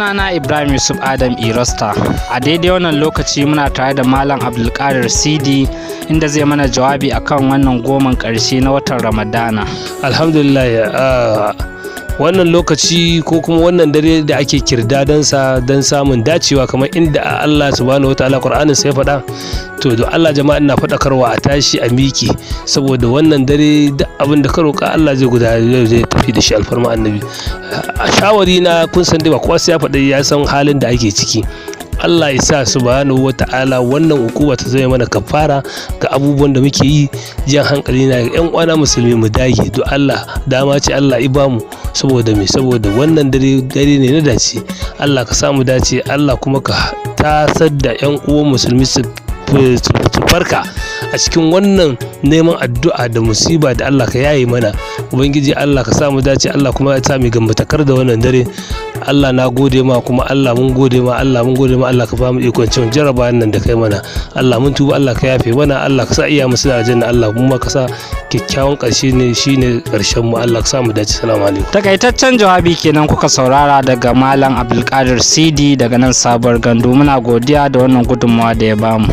Sunana Ibrahim Yusuf Adam Irosta. A daidai wannan lokaci muna tare da Malam Abdulkadir Sidi, inda zai mana jawabi akan wannan goman ƙarshe na watan Ramadana. Alhamdulillah, wannan lokaci ko kuma wannan dare da ake kirda don sa don samun dacewa, kamar inda Allah Subhanahu wataala Qur'anin sai faɗa. To, do Allah jama'a, ina faɗakarwa a tashi a miƙe, saboda wannan dare duk abin da ka roƙa Allah zai guda zai tafi da shi, alfarma Annabi. A shawari na, kun san dai ba kowa sai ya faɗi, ya san halin da ake ciki. Allah ya sa Subhanahu wa Ta'ala wannan hukuma ta zama mana kafara ga abubuwan da muke yi. Jan hankali na ga yan uwana musulmi, mu dage do Allah, dama ce Allah i bamu. Saboda me? Saboda wannan dare dare ne na dace. Allah ka samu dace, Allah kuma ka tasar da yan uwan musulmi su farka a cikin wannan neman addu'a da musiba da Allah ka yaye mana. Ubangiji Allah ka samu dace, Allah kuma ya sa mu gambatakar da wannan dare. Allah na gode ma, kuma Allah mun gode ma, Allah mun gode ma. Allah ka ba mu ikon cin jarrabawan nan da kai mana. Allah mun tuba, Allah ka yafe mana, Allah ka sa iya mu suna aljanna, Allah kuma ka sa kyakkyawan ƙarshe ne shine ƙarshen mu. Allah ka sa mu dace. Salamu alaikum. Takaitaccen jawabi kenan kuka saurara daga Malam Abdulkadir Sidi daga nan Sabuwar Gandu. Muna godiya da wannan gudunmawa da ya bamu.